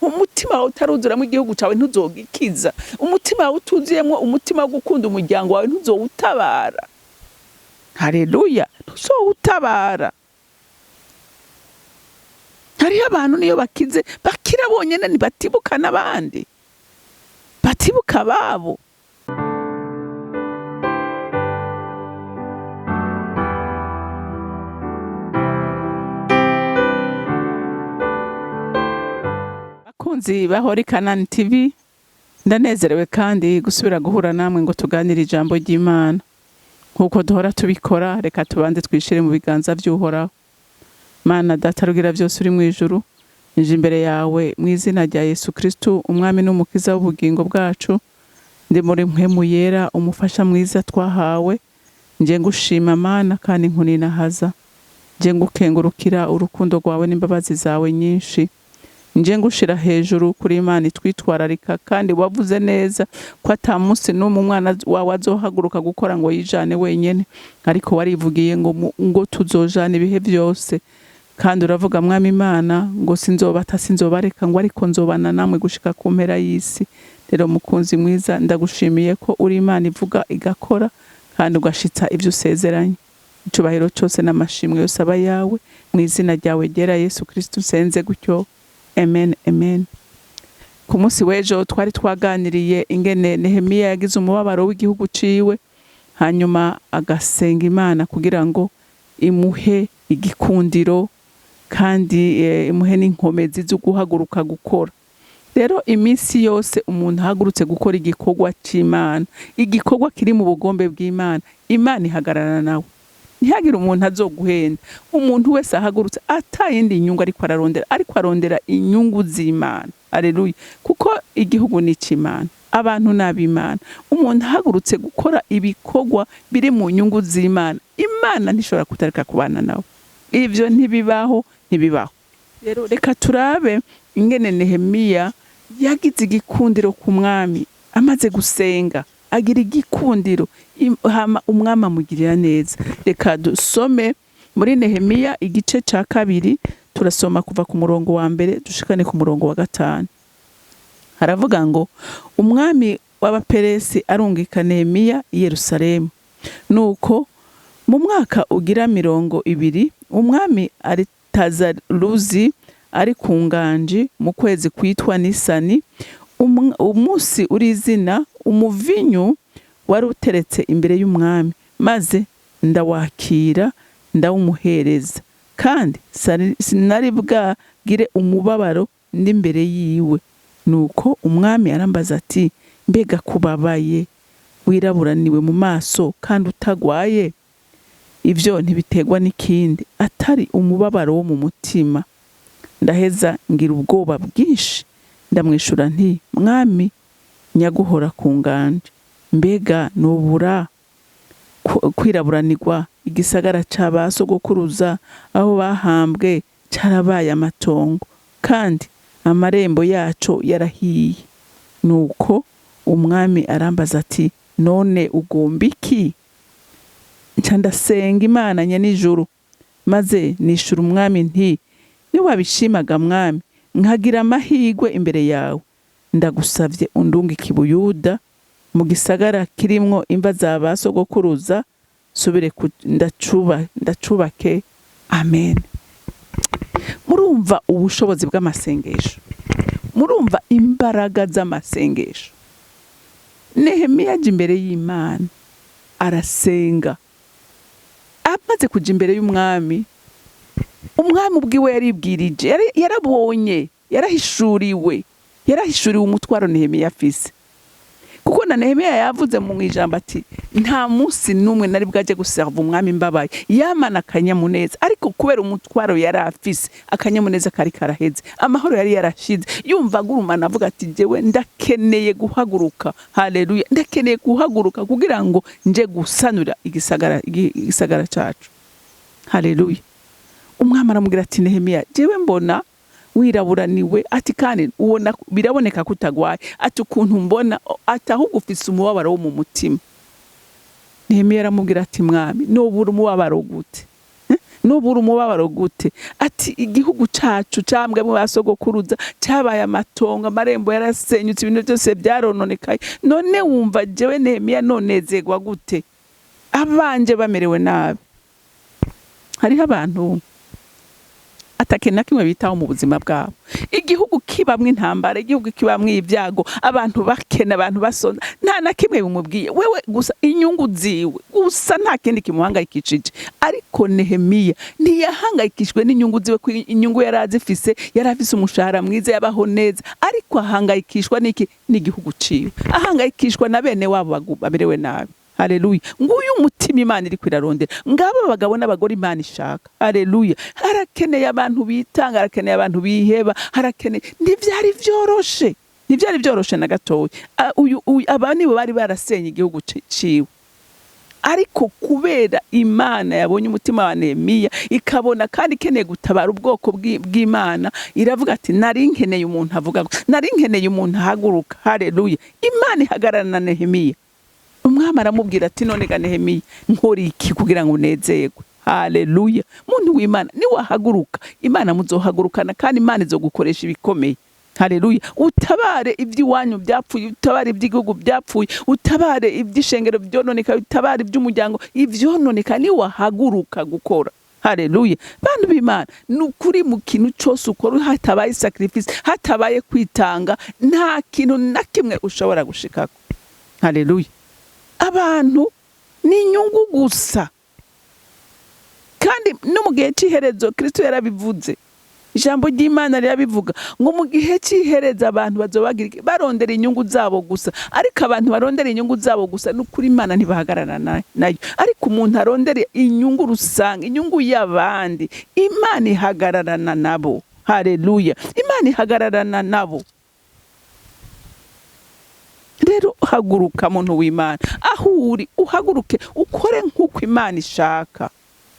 Umutima wawe utaruzuramo igihugu cyawe ntuzogikiza. Umutima wawe utuzuyemo umutima wo gukunda umuryango wawe ntuzowutabara. Haleluya, ntuzowutabara. Hariho abantu niyo bakize bakira bonyene, ntibatibuka n'abandi, batibuka ababo. Bakunzi ba Holy Canaan TV, ndanezerewe kandi gusubira guhura namwe ngo tuganire ijambo ry'Imana. Nkuko duhora tubikora, reka tubanze twishire mu biganza by'Uhoraho. Mana Data rugira byose uri mu ijuru, nje imbere yawe mu izina rya Yesu Kristo, umwami n'umukiza w'ubugingo bwacu. Ndi muri mpwemu yera, umufasha mwiza twahawe. Nje ngushima Mana kandi nkuninahaza. Nje ngukengurukira urukundo rwawe n'imbabazi zawe nyinshi. Nje ngushira hejuru kuri Imana itwitwararika, kandi wavuze neza ko ata munsi n'umwe umwana wawe azohaguruka gukora ngo yijane wenyene, ariko warivugiye ngo tuzojana ibihe byose. Kandi uravuga Mwami Imana ngo sinzobata sinzobareka, ngo ariko nzobana namwe gushika ku mpera y'isi. Rero mukunzi mwiza, ndagushimiye ko uri Imana ivuga igakora kandi ugashitsa ivyo usezeranye. Icubahiro cyose n'amashimwe yose aba yawe, mu izina ryawe ryera Yesu Kristo nsenze gutyo. Amen, amen. Ku munsi w'ejo twari twaganiriye ingene Nehemiya yagize umubabaro w'igihugu ciwe, hanyuma agasenga Imana kugira ngo imuhe igikundiro kandi imuhe n'inkomezi zo guhaguruka gukora. Rero iminsi yose umuntu ahagurutse gukora igikorwa c'Imana, igikorwa kiri mu bugombe bw'Imana, Imana ihagararana nawe. Ntihagire umuntu azoguhenda. Umuntu wese ahagurutse atayindi inyungu ariko ararondera, ariko arondera inyungu z'Imana. Haleluya. Kuko igihugu ni ic'Imana, abantu n'ab'Imana. Umuntu ahagurutse gukora ibikorwa biri mu nyungu z'Imana, Imana ntishobora kutareka kubana nawe. Ivyo ntibibaho, ntibibaho. Rero reka turabe ingene Nehemiya yagize igikundiro ku mwami. Amaze gusenga agira igikundiro, hama umwami amugirira neza. Reka dusome muri Nehemiya igice ca 2, turasoma kuva ku murongo wa 1 dushikane ku murongo wa 5. Haravuga ngo umwami w'Abaperesi arungika Nehemiya i Yerusalemu. Nuko mu mwaka ugira 20 umwami Aritazaruzi ari ku nganji mu kwezi kwitwa Nisani, umunsi urizina umuvinyu wari uteretse imbere y'umwami, maze ndawakira ndawumuhereza, kandi sinari bwagire umubabaro ndi imbere yiwe. Nuko umwami arambaza ati, mbega kubabaye wiraburaniwe mu maso kandi utagwaye? Ivyo ntibiterwa n'ikindi atari umubabaro wo mu mutima. Ndaheza ngira ubwoba bwinshi, ndamwishura nti, mwami nyaguhora ku nganje, mbega nobura kwiraburanirwa igisagara ca ba sogokuruza aho bahambwe carabaye amatongo, kandi amarembo yaco yarahiye. Nuko umwami arambaza ati, none ugomba iki? Nca ndasenga Imana nyenijuru, maze nishura umwami nti, niwabishimaga mwami, nkagira amahirwe imbere yawe, ndagusavye undungike i Buyuda mu gisagara kirimwo imva za ba sogokuruza, subire ndacubake. Amen. Murumva ubushobozi bw'amasengesho, murumva imbaraga z'amasengesho. Nehemiya aje imbere y'Imana arasenga. Amaze kuja imbere y'umwami, umwami ubwiwe yaribwirije, yarabonye, yarahishuriwe, yarahishuriwe umutwaro Nehemiya afise. Kuko na Nehemiya yavuze mu ijambo ati, nta munsi n'umwe nari bwaje guserva umwami mbabaye, yamana akanyamuneza, ariko kubera umutwaro yari afise, akanyamuneza kari karaheze, amahoro yari yarashize. Yumva agurumana avuga ati, jewe ndakeneye guhaguruka, haleluya, ndakeneye guhaguruka kugira ngo nje gusanura igisagara cacu. Haleluya. Umwami aramubwira ati, Nehemiya, jewe mbona wiraburaniwe, ati kandi ubona biraboneka ko utagwaye, ati ukuntu mbona, ati ahubwo ufise umubabaro wo mu mutima. Nehemiya aramubwira ati, mwami, nobura umubabaro gute? Nubura umubabaro gute? Ati igihugu cacu cambwe mu basogokuruza cyabaye amatongo, amarembo yarasenyutse, ibintu byose byarononekaye. None wumva jewe Nehemiya nonezerwa gute abanje bamerewe nabi? Hariho abantu atakintu na kimwe bitaho mu buzima bwabo. Igihugu kibamwo intambara, igihugu kibamwo ibyago, abantu bakena, abantu basonza, nta na kimwe bimubwiye. Wewe gusa inyungu ziwe gusa, nta kindi kimuhangayikishije. Ariko Nehemiya ntiyahangayikishijwe n'inyungu ziwe, ko inyungu yari azifise, yari afise umushahara mwiza, yabaho neza. Ariko ahangayikishwa n'iki? N'igihugu ciwe. Ahangayikishwa na bene wabo bamerewe nabi. Haleluya! Nguyu umutima Imana iri kwirarondera. Ngabo abagabo n'abagore Imana ishaka. Haleluya! Harakeneye abantu bitanga, harakeneye abantu biheba, harakeneye. Ntivyari vyoroshe, ntivyari vyoroshe na gatoya. Uyu aba nibo bari barasenye igihugu ciwe. Ariko kubera Imana yabonye umutima wa Nehemiya, ikabona kandi ikeneye gutabara ubwoko bw'Imana, iravuga ati: "Nari nkeneye umuntu avuga, nari nkeneye umuntu ahaguruka." Haleluya! Imana ihagararana na Nehemiya. Umwami aramubwira ati: "None ga Nehemiya, nkora iki kugira ngo unezerwe?" Haleluya! Muntu w'Imana, niwahaguruka, Imana muzohagurukana, kandi Imana izogukoresha ibikomeye. Haleluya! Utabare iby'iwanyu byapfuye, utabare iby'igihugu byapfuye, utabare iby'ishengero byononeka, utabare iby'umuryango ivyononeka, niwahaguruka gukora. Haleluya! Bantu b'Imana, ni ukuri, mu kintu cyose ukora hatabaye sacrifice, hatabaye kwitanga, nta kintu na kimwe ushobora gushikako. Haleluya! Abantu ni inyungu gusa. Kandi no mu gihe cy'iherezo, Kristo yarabivuze, ijambo ry'Imana rirabivuga ngo mu gihe cy'iherezo abantu bazobagira iki? Barondera inyungu zabo gusa. Ariko abantu barondera inyungu zabo gusa, ni ukuri Imana ntibahagarara nayo. Ariko umuntu arondera inyungu rusange, inyungu y'abandi, Imana ihagararana nabo. Haleluya! Imana ihagararana nabo. Rero haguruka, muntu w'Imana, aho uri uhaguruke, ukore nk'uko Imana ishaka.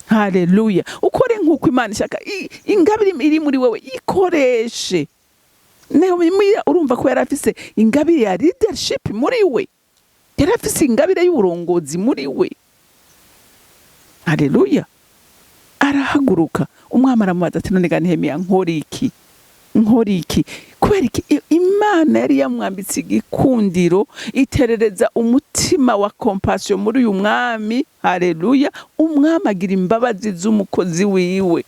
Haleluya! Ukore nk'uko Imana ishaka. Ingabire iri muri wewe ikoreshe. Nehemiya, urumva ko yari afise ingabire ya leadership muri we, yari afise ingabire y'uburongozi muri we. Haleluya! Arahaguruka, umwami aramubaza ati: "None ga Nehemiya, nkora iki? Nkora iki?" Kubera iki? Imana yari yamwambitse igikundiro, iterereza umutima wa compassion muri uyu mwami. Haleluya! Umwami agira imbabazi z'umukozi wiwe.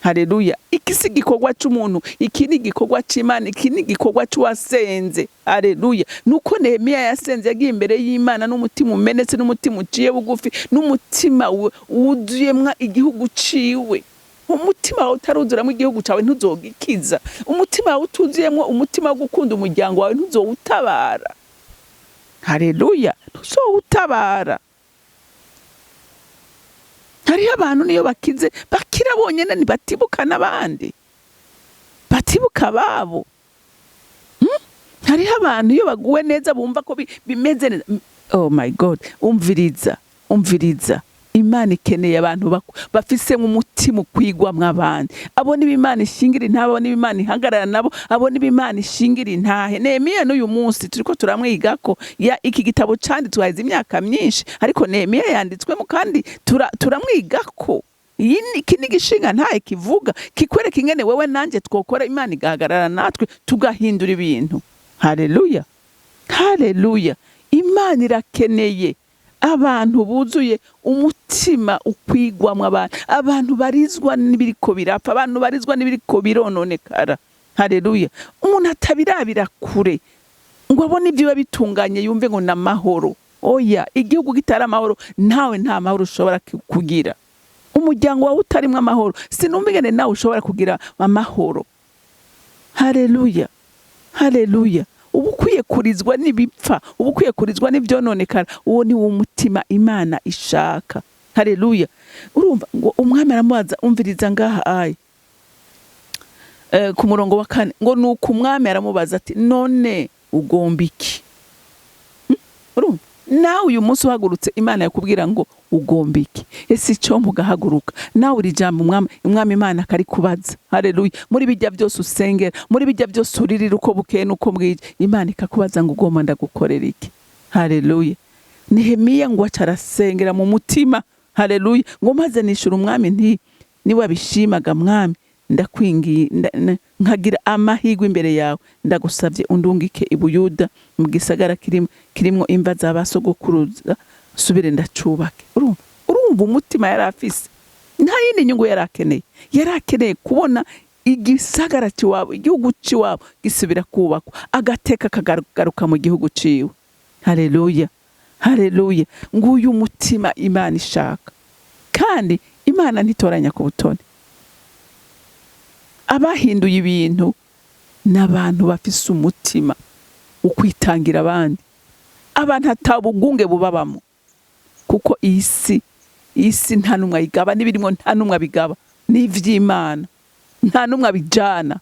Haleluya! Iki si igikorwa c'umuntu, iki ni igikorwa c'Imana, iki ni igikorwa c'uwasenze. Haleluya! Nuko Nehemiya yasenze, yagiye imbere y'Imana n'umutima umenetse, n'umutima uciye bugufi, n'umutima wuzuyemwo igihugu ciwe. Umutima wawe utaruzuramo igihugu cyawe, ntuzogikiza. Umutima wawe utuzuyemwo umutima wo gukunda umuryango wawe, ntuzowutabara. Haleluya! Ntuzowutabara. Hariho abantu niyo bakize bakira bonyene, ntibatibuka n'abandi, batibuka ababo. Hariho abantu iyo baguwe neza bumva ko bimeze neza. Oh my God! Umviriza, umviriza, Imana ikeneye abantu bafise umutima ukwigwamwo abandi. Abo nibo Imana ishingira intahe, abo nibo Imana ihagarara nabo, abo nibo Imana ishingira intahe. Nehemiya n'uyu munsi turiko turamwigako. Ya iki gitabo canditswe haheze imyaka myinshi, ariko Nehemiya yanditswemo kandi turamwigako. Iki ni igishinga ntahe kivuga, kikwereka ingene wewe nanje twokora, Imana igahagarara natwe, tugahindura ibintu. Haleluya, haleluya! Imana irakeneye abantu buzuye umutima ukwigwamwo abantu, abantu barizwa n'ibiriko birapfa, abantu barizwa n'ibiriko birononekara. Haleluya! Umuntu atabirabira kure ngo abone ibyo biba bitunganye, yumve ngo ni amahoro. Oya, igihugu kitari amahoro, nawe nta mahoro ushobora kugira. Umuryango wawe utarimwo amahoro, sinumva ingene nawe ushobora kugira amahoro. Haleluya, haleluya! Uba ukwiye kurizwa n'ibipfa, uba ukwiye kurizwa n'ibyononekara. Uwo ni wo mutima Imana ishaka. Haleluya! Urumva ngo umwami aramubaza, umviriza ngaha ayi ku murongo wa 4, ngo nuko umwami aramubaza ati: "None ugomba iki?" Urumva nawe uyu munsi uhagurutse, Imana yakubwira ngo ugomba iki? Ese icyo mugahaguruka nawe iri jambo umwami Imana akarikubaza? Haleluya! Muri bijya byose usengera, muri bijya byose uririra uko bukeye n'uko bwije, Imana ikakubaza ngo: "Ugomba ndagukorera iki?" Haleluya! Nehemiya ngo aca arasengera mu mutima. Haleluya! Ngo: "Maze nishura umwami nti Niwabishimaga, Mwami, ndakwingiye, nkagira amahirwe imbere yawe, ndagusabye undungike i Buyuda mu gisagara kirimwo imva za ba sogokuruza, nsubire ndacubake. Urumva umutima yari afise? Nta yindi nyungu yari akeneye. Yari akeneye kubona igisagara c'iwabo, igihugu c'iwabo gisubira kubakwa, agateka kagaruka mu gihugu ciwe. Haleluya, haleluya! Nguyu umutima Imana ishaka. Kandi Imana ntitoranya ku butoni. Abahinduye ibintu n'abantu bafise umutima wo kwitangira abandi, abantu atabugunge bubabamo, kuko iyi si nta n'umwe ayigaba, n'ibirimo nta n'umwe abigaba, n'ivy'Imana nta n'umwe abijana,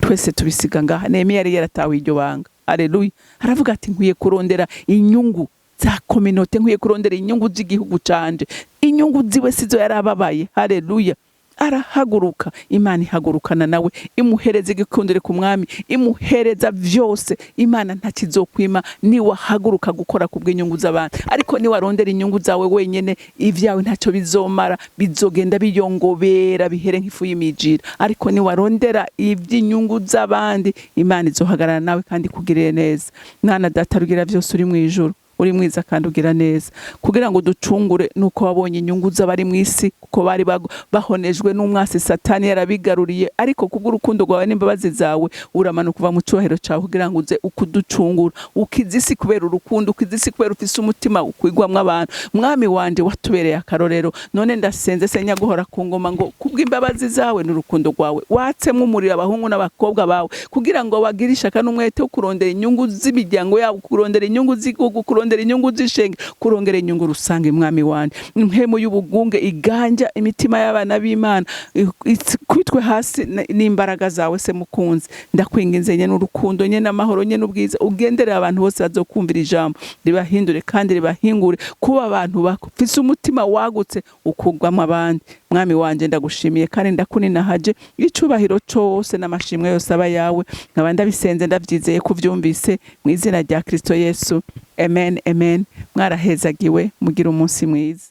twese tubisiga ngaha. Nehemiya yari yaratawe iryo banga. Aleluya! Aravuga ati: "Nkwiye kurondera inyungu za communauté, nkwiye kurondera inyungu z'igihugu canje." Inyungu ziwe sizo yarababaye. Haleluya! Arahaguruka, Imana ihagurukana nawe, imuhereza igikundire ku mwami, imuhereza vyose. Imana ntakizokwima niwahaguruka gukora ku bw'inyungu z'abantu. Ariko niwarondera inyungu zawe wenyene, ivyawe ntacyo bizomara, bizogenda biyongobera, bihere nk'ifu y'imijira. Ariko niwarondera ivy'inyungu z'abandi, Imana izohagarara nawe kandi ikugirire neza. Mwana Data rugira vyose uri mw'ijuru, uri mwiza kandi ugira neza. Kugira ngo ducungure nuko wabonye inyungu z'abari mu isi, kuko bari bahonejwe n'umwasi Satani yarabigaruriye. Ariko kubw'urukundo rwawe n'imbabazi zawe, uramanuka uva mu cyubahiro cyawe kugira ngo uze ukuducungura. Ukiza isi kubera urukundo, ukiza isi kubera ufise umutima ukwigwamwo abantu. Mwami wanje, watubereye akarorero. None ndasenze se nyaguhora ku ngoma ngo kubw'imbabazi zawe n'urukundo rwawe, watsemwo umuriro abahungu n'abakobwa bawe, kugira ngo bagire ishaka n'umwete wo kurondera inyungu z'imiryango yabo, kurondera inyungu z'igihugu, kurondera inyungu z'ishenge, kurongera inyungu rusange. Mwami wanje, impwemu y'ubugunge iganja imitima y'abana b'Imana kwitwe hasi n'imbaraga zawe. Se mukunzi, ndakwinginze nye n'urukundo, nye n'amahoro, nye n'ubwiza, ugenderere abantu bose bazokumvira ijambo, ribahindure kandi ribahingure kuba abantu bafise umutima wagutse ukugwamo abandi. Mwami wanje, ndagushimiye kandi ndakuninahaje. Icubahiro cose n'amashimwe yose aba yawe. Nkaba ndabisenze ndavyizeye ko uvyumvise, mu izina rya Kristo Yesu, amen, amen. Mwarahezagiwe, mugira umunsi mwiza.